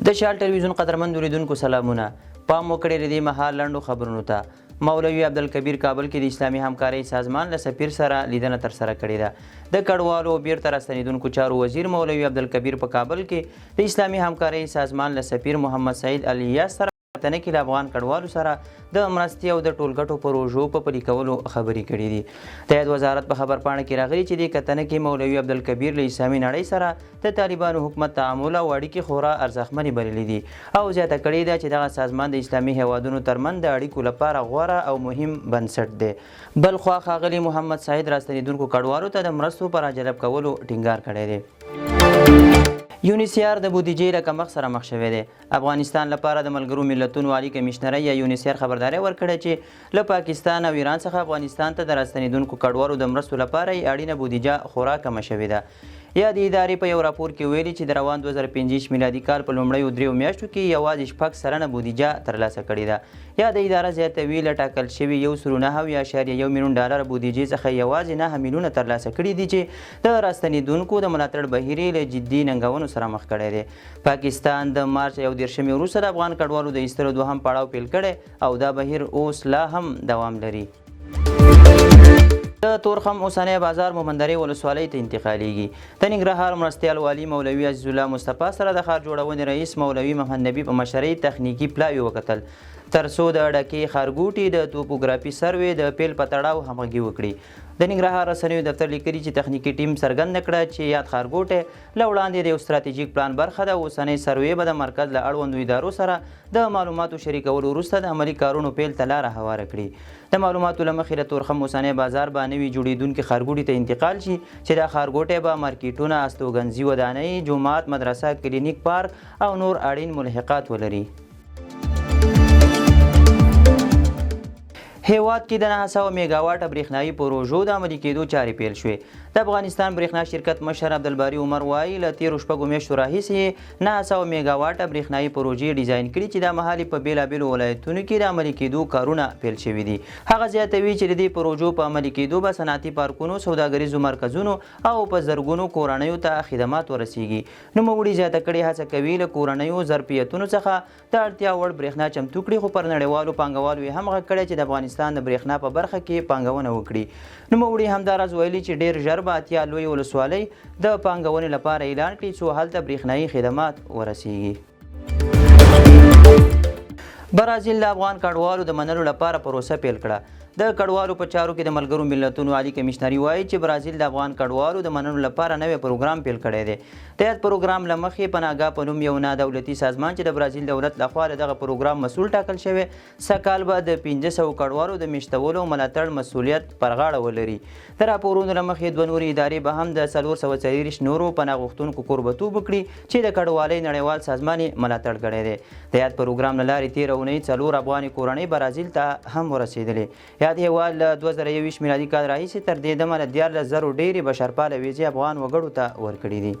د شال ټلویزیون قدرمند لیدونکو سلامونه. پام وکړئ د دې مهال لنډو خبرونو ته. مولوي عبدالکبیر کابل کې د اسلامي همکارۍ سازمان له سفیر سره لیدنه ترسره کړې ده. د کډوالو او بیرته راستنېدونکو چارو وزیر مولوي عبدالکبیر په کابل کې د اسلامي همکارۍ سازمان له سفیر محمد سعید الیاس سره کتنه کې له افغان کډوالو سره د مرستې او د ټولګټو پروژو په پلي کولو خبرې کړې دي. د یاد وزارت په خبرپاڼه کې راغلي چې دې کتنه کې مولوي عبدالکبیر له اسلامي نړۍ سره د طالبانو حکومت تعامل او اړیکې خورا ارزښتمنې بللې دي او زیاته کړې ده چې دغه سازمان د اسلامي هېوادونو ترمنځ د اړیکو لپاره غوره او مهم بنسټ دی. بلخوا ښاغلي محمد سعید راستنېدونکو کډوالو ته د مرستو په راجلب کولو ټینګار کړی دی. یونیسیار د بودیجې له کمښت سره مخ شوی دی. افغانستان لپاره د ملګرو ملتونو عالي کمشنرۍ یا یونیسیر خبرداری ورکړی چې له پاکستان او ایران څخه افغانستان ته د راستنېدونکو کډوالو د مرستو لپاره یې اړینه بودیجه خورا کمه شوې ده. یادې ادارې په یو راپور کې ویلي چې د روان 2025 میلادي کال په لومړیو دریو میاشتو کې یوازې 6% بودیجه ترلاسه کړې ده. یاده اداره زیاتوي، له ټاکل شوي 179.1 میلیون ډالر بودیجې څخه یوازې 9 میلیونه ترلاسه کړي دي چې د راستنېدونکو د ملاتړ بهیر یې له جدي ننګونو سره مخ کړی دی. پاکستان د مارچ 31مې وروسته د افغان کډوالو د ایستلو دوهم پړاو پیل کړی او دا بهیر اوس لا هم دوام لري. د تورخم اوسنی بازار مومندرې ولسوالۍ ته انتقالیږي. د ننګرهار مرستیال والي مولوي عزیزالله مصطفی سره د ښار جوړونې رئیس مولوي محمد نبي په مشرۍ تخنیکي پلاوي وکتل ترڅو د ډکې ښارګوټي د توپوګرافي سروې د پیل په تړاو همغږي وکړي. د ننګرهار رسنیو دفتر لیکلي چې تخنیکي ټیم څرګنده کړه چې یاد ښارګوټی له وړاندې د یو ستراتیژیک پلان برخه ده. اوسنۍ سروې به د مرکز له اړوندو ادارو سره د معلوماتو شریکولو وروسته د عملي کارونو پیل ته لاره هواره کړي. د معلوماتو له مخې، د تورخم اوسنی بازار به نوي جوړېدونکي ښارګوټي ته انتقال شي چې دا ښارګوټی به مارکیټونه، استوګنځي ودانۍ، جومات، مدرسه، کلینیک، پارک او نور اړین ملحقات ولري. هېواد کې د 900 میګاواټه برېښنايي پروژو د عملي کېدو چارې پیل شوې. د افغانستان برېښنا شرکت مشر عبدالباري عمر وايي، له تېرو 6 میاشتو راهیسې یې 900 میګاواټه برېښنايي پروژې ډیزاین کړي چې دا مهال یې په بېلابېلو ولایتونو کې د عملي کېدو کارونه پیل شوي دي. هغه زیاتوي چې د دې پروژو په عملي کېدو به صنعتي پارکونو، سوداګریزو مرکزونو او په زرګونو کورنیو ته خدمات ورسېږي. نوموړي زیاته کړې، هڅه کوي له کورنیو ظرفیتونو څخه د اړتیا وړ برېښنا چمتو کړي، خو پر نړیوالو پانګوالو یې هم غږ کړی چې د افغانستان د برېښنا په برخه کې پانګونه وکړي. نوموړي همداراز ویلي چې ډېر ژر به 80 لویې ولسوالۍ د پانګونې لپاره اعلان کړي څو هلته برېښنايي خدمات ورسېږي. برازیل د افغان کډوالو د منلو لپاره پروسه پیل کړه. د کډوالو په چارو کې د ملګرو ملتونو عالي کمشنري وايي چې برازیل د افغان کډوالو د منلو لپاره نوی پروګرام پیل کړی دی. د یاد پروګرام له مخې، پناهګاه په نوم یو نادولتي سازمان چې د برازیل دولت لخوا د دغه پروګرام مسؤل ټاکل شوی، سږکال به د 500 کډوالو د میشتولو او ملاتړ مسؤلیت پر غاړه ولري. د راپورونو له مخې، دوه نورې ادارې به هم د 424 نورو پناه غوښتونکو کوربتوب وکړي چې د کډوالۍ نړیوال سازمان یې ملاتړ کړی دی. د یاد پروګرام له لارې تېره اونۍ څلور افغانې کورنۍ برازیل ته هم ورسېدلې. یاد هېواد له 2021 میلادي کال راهیسې تر دې دمه له 13 زرو ډېرې بشرپاله ویزې افغان وګړو ته ورکړې دي.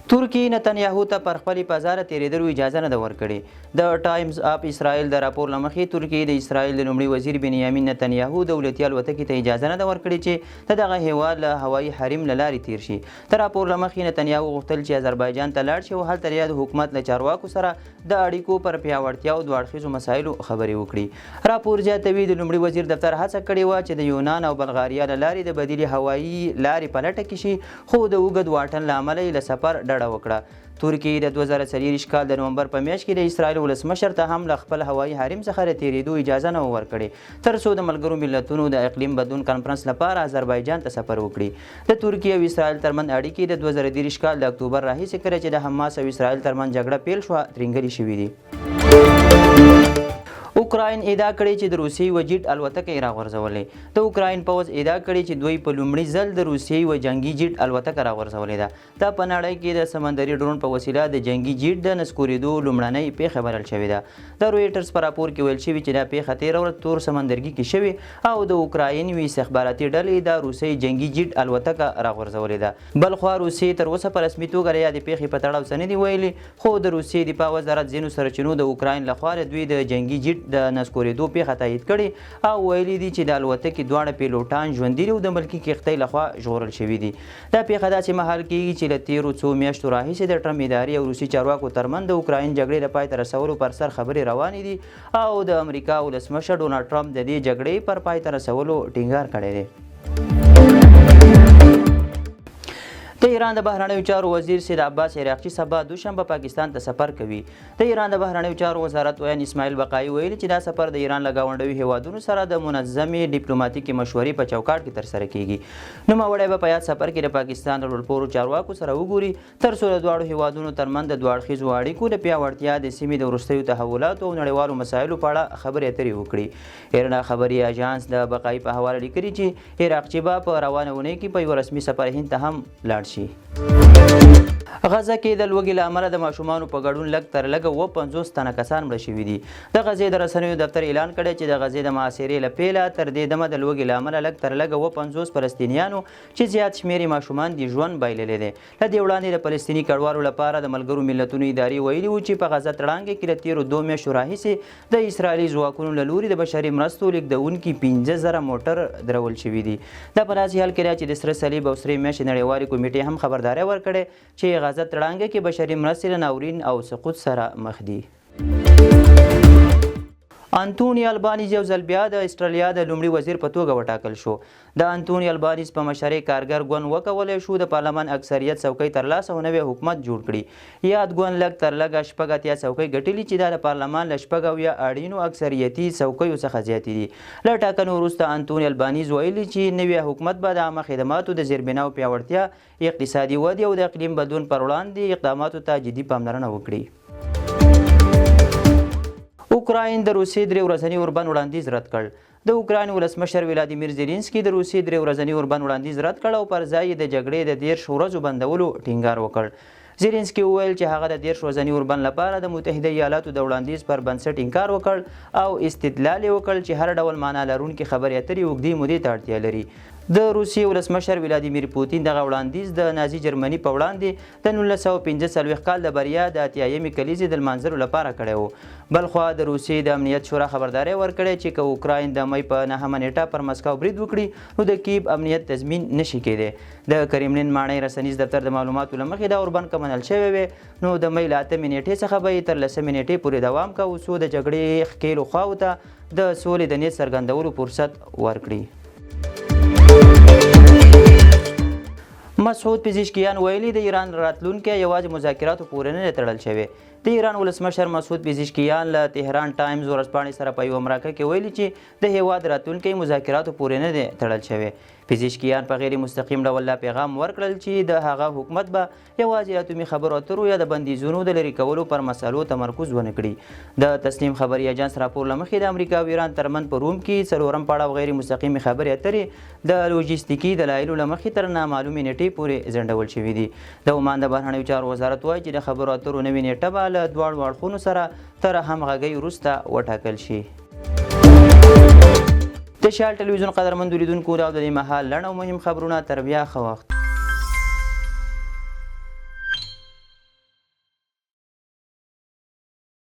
ترکیې نتنیاهو ته پر خپلې فضا د تېرېدلو اجازه نه ده ورکړې. د ټایمز اف اسرائیل د راپور له مخې، ترکیې د اسرائیل د لومړي وزیر بنیامین نتنیاهو دولتي الوتکې ته اجازه نه ده ورکړې چې د دغه هېواد له هوایي حریم له لارې تېر شي. د راپور له مخې، نتنیاهو غوښتل چې اذربایجان ته لاړ شي او هلته د یاد حکومت له چارواکو سره د اړیکو پر پیاوړتیا او دوه اړخیزو مسایلو خبرې وکړي. راپور زیاتوي، د لومړي وزیر دفتر هڅه کړې وه چې د یونان او بلغاریا له لارې د بدیلې هوایي لارې په لټه کې شي، خو د اوږد واټن له امله یې له سفر ډډه وکړه. ترکیې د 2024 کال د نومبر په میاشت کې د اسرائیل ولسمشر ته هم له خپل هوایي حریم څخه د تېرېدو اجازه نه وه ورکړې، تر څو د ملګرو ملتونو د اقلیم بدلون کنفرانس لپاره اذربایجان ته سفر وکړي. د ترکیې او اسرائیل ترمنځ اړیکې د 2023 کال د اکتوبر راهیسې، کله چې د حماس او اسرائیل ترمنځ جګړه پیل شوه، ترینګلې شوې دي. اوکراین ادعا کړې چې د روسیې یوه جیټ الوتکه یې راغورځولې. د اوکراین پوځ ادعا کړې چې دوی په لومړي ځل د روسیې یوه جنګي جیټ الوتکه راغورځولې ده. دا په نړۍ کې د سمندري ډرون په وسیله د جنګي جیټ د نسکورېدو لومړنۍ پېښه بلل شوې ده. د رویټرز په راپور کې ویل شوي چې دا پېښه تېره ورځ تور سمندرګي کې شوې او د اوکراین یوې استخباراتي ډلې دا روسۍ جنګي جیټ الوتکه راغورځولې ده. بلخوا روسیې تر اوسه په رسمي توګه د یادې پېښې په تړاو څه نه دي ویلي، خو د روسیې دفاع وزارت ځینو سرچینو د اوکراین لخوا د دوی د جنګي جیټ د د نسکورېدو پېښه تایید کړې او ویلي دي چې د الوتکې دواړه پیلوټان ژوندي دي او د ملکي کښتۍ لخوا ژغورل شوي دي. دا پېښه داسې مهال کېږي چې له تېرو څو میاشتو راهیسې د ټرمپ ادارې او روسي چارواکو ترمنځ د اوکراین جګړې د پای ته رسولو پر سر خبرې روانې دي او د امریکا ولسمشر ډونالډ ټرمپ د دې جګړې پر پای ته رسولو ټینګار کړی دی. د ایران د بهرنیو چارو وزیر سید عباس عراقچي سبا دوشنبه پاکستان ته سفر کوي. د ایران د بهرنیو چارو وزارت ویاند اسماعیل بقایي ویلي چې دا سفر د ایران له ګاونډیو هیوادونو سره د منظمې ډیپلوماتیکې مشورې په چوکاټ کې ترسره کیږي. نوموړی به په یاد سفر کې د پاکستان له لوړپوړو چارواکو سره وګوري ترڅو د دواړو هیوادونو ترمنځ د دوه اړخیزو اړیکو د پیاوړتیا، د سیمې د وروستیو تحولاتو او نړیوالو مسایلو په اړه خبرې اترې وکړي. ایرنا خبري اژانس د بقایي په حواله لیکلي چې عراقچي به په روانه اونۍ کې په یوه رسمي سفر هند ته هم لاړ شي. غزه کې د لوږې له امله د ماشومانو په ګډون لږ تر لږه 57 تنه کسان مړه شوي دي. د غزې د رسنیو دفتر اعلان کړی چې د غزې د محاصرې له پیله تر دې دمه د لوږې له امله لږ تر لږه 57 فلسطینیانو چې زیات شمېر یې ماشومان دي ژوند بایللی دی. له دې وړاندې د فلسطیني کډوالو لپاره د ملګرو ملتونو ادارې ویلي وو چې په غزه تړانګه کې له تېرو دوو میاشتو راهیسې د اسراییلي ځواکونو له لوري د بشري مرستو لېږدوونکي 5000 موټر درول شوي دي. دا په داسې حال کې ده چې د سره صلیب او سرې میاشتې نړیوالې کمېټې هم خبرداری ورکړی چې غزه تړانګه کې بشري مرستې له ناورین او سقوط سره مخ دي. انتوني البانیز یو ځل بیا د اسټرالیا د لومړي وزیر په توګه وټاکل شو. د انتوني البانیز په مشرۍ کارګر ګوند وکولای شو د پارلمان اکثریت څوکۍ ترلاسه او نوی حکومت جوړ کړي. یاد ګوند لږ تر لږه 86 څوکۍ ګټلي چې دا د پارلمان له 76 اړینو اکثریتي څوکیو څخه زیاتې دي. له ټاکنو وروسته انتوني البانیز ویلي چې نوی حکومت به د عامه خدماتو د زیربناو پیاوړتیا، اقتصادي ودې او د اقلیم بدلون پر وړاندې اقداماتو ته جدي پاملرنه وکړي. اوکراین د روسیې درې ورځني اوربند وړاندیز رد کړ. د اوکراین ولسمشر ولادیمیر زیلینسکي د روسیې درې ورځني اوربند وړاندیز رد کړ او پر ځای یې د جګړې د 30 ورځو بندولو ټینګار وکړ. زیلینسکي وویل چې هغه د 30 ورځني اوربند لپاره د متحده ایالاتو د وړاندیز پر بنسټ انکار وکړ او استدلال یې وکړ چې هر ډول معنا لرونکې خبرې اترې اوږدې مودې ته اړتیا لري. د روسیې ولسمشر ولادیمیر پوتین دغه وړاندیز د نازي جرمني په وړاندې د 1945 کال د بریا د 80مې کلیزې د لمانځلو لپاره کړی و. بلخوا د روسیې د امنیت شورا خبرداری ورکړی چې که اوکراین د مۍ په 9مه نېټه پر مسکو برید وکړي نو د کیف امنیت تضمین نشي کېدی. د کریملین ماڼۍ رسنیز دفتر د معلوماتو له مخې دا اوربند که منل شوی وی نو د مۍ له 8مې نېټې څخه به یې تر 10مې نېټې پورې دوام کاوه څو د جګړې ښکېلو خواوو ته د سولې د نیت څرګندولو فرصت ورکړي. مسعود پزشکیان ویلي د ایران راتلونکی یوازې مذاکراتو پورې نه دی تړل شوی. د ایران ولسمشر مسعود پزشکیان له تهران ټایمز ورځپاڼې سره په یوه مرکه کې ویلي چې د هیواد راتلونکی مذاکراتو پورې نه دی تړل شوی. پزشکیان په غیر مستقیم ډول دا پیغام ورکړل چې د هغه حکومت به یوازې اتومي خبرو اترو یا د بندیزونو د لرې کولو پر مسئلو تمرکز ونه کړي. د تسنیم خبري اژانس راپور له مخې د امریکا او ایران ترمنځ په روم کې څلورم پړاو غیر مستقیمې خبرې اترې د لوژستیکي دلایلو له مخې تر نامعلومې نېټې پورې ځنډول شوې دي. د عمان د بهرنیو چارو وزارت وايي چې د خبرو اترو نوې نېټه به له دواړو اړخونو سره تر همغږۍ وروسته وټاکل شي. د شال ټلویزیون قدرمندو لیدونکو دا د دې مهال لنډ او مهم خبرونه. تر بیا ښه وخت.